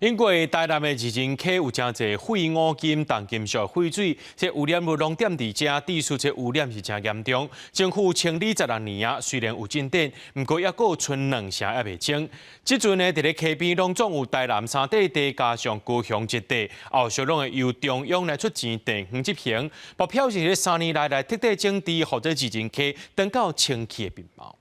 因為台南的二仁溪有誠濟廢五金、重金屬廢水，這污染物攏踮佇遮，致使這污染是誠嚴重。政府清理16年啊，雖然有進展，毋過猶閣有賰兩成猶未清。這陣呢，佇咧溪邊攏總有台南三塊地，加上高雄一塊，後續攏會由中央來出錢地方執行。目標是咧3年內來徹底整治，予這二仁溪轉到清氣的面貌。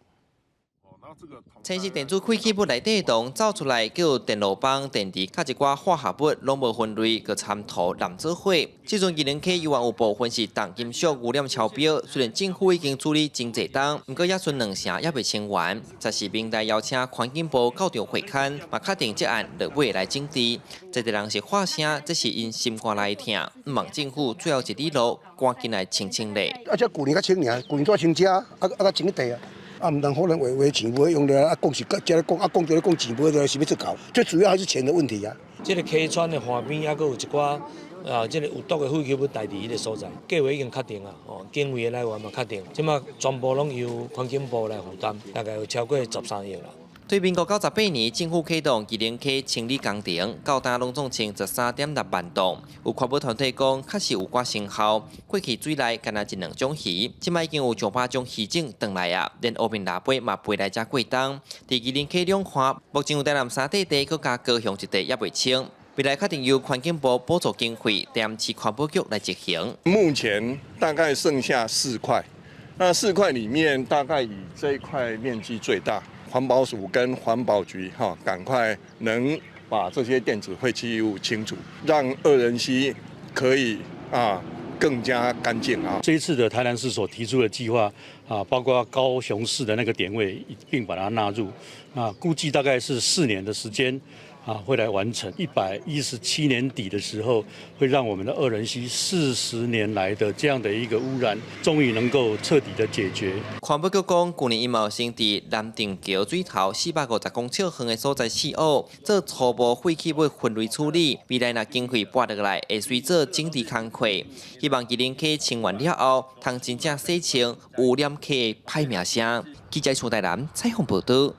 清洗電子廢棄物內底銅走出來，叫電路板、電池，佮一寡化合物攏無分類，閣摻塗濫做伙。這陣二仁溪猶原有部分是重金屬污染超標，雖然政府已經處理真濟冬，毋過猶賰兩成猶未清完。十四明代邀請環境部到場會勘，嘛確定這案落尾來整治。這個人是發聲，這是𪜶心肝內疼，毋望政府最後一里路趕緊來清清咧。啊，這舊年才清爾，舊年才清遮，啊啊，才清彼塊啊。啊，毋通可能話話錢無用咧，啊，講是這咧講，啊，講這咧講錢無用，是欲做到？最主要還是錢的問題啊。這个溪川的岸邊，猶閣有一寡啊，這个有毒的廢棄物待佇彼个所在，計劃已經確定啊，哦，經費的來源嘛確定，這馬全部攏由環境部來負擔，大概有超過13億啦。對民國98年，政府啟動二仁溪清理工程，到今攏總清13.6萬噸。有環保團體講，確實有寡成效。過去水內干焦一兩種魚，這擺已經有上百種魚種轉來啊，連烏面蜊嘛飛來遮過冬。佇二仁溪兩岸，目前有台南三塊地，閣加高雄一塊猶未清。未來確定由環境部補助經費，台南市環保局來執行。目前大概剩下四塊，那四塊裡面大概以這一塊面積最大。環保署跟環保局哈，趕快能把這些電子廢棄物清除，讓二仁溪可以啊更加乾淨啊。這一次的台南市所提出的計劃啊，包括高雄市的那個點位一併把它納入，啊，估計大概是4年的時間啊，會來完成。117年底的時候，會讓我們的二仁溪40年來的這樣的一個污染，終於能夠徹底的解決。環保局講，舊年伊嘛有先佇南碇橋水頭450公尺遠的所在試學，做初步廢棄物分類處理。未來若經費撥落來，會隨做整治工課。希望二仁溪清完了後，通真正洗清污染溪的歹名聲。記者徐台南採訪報導。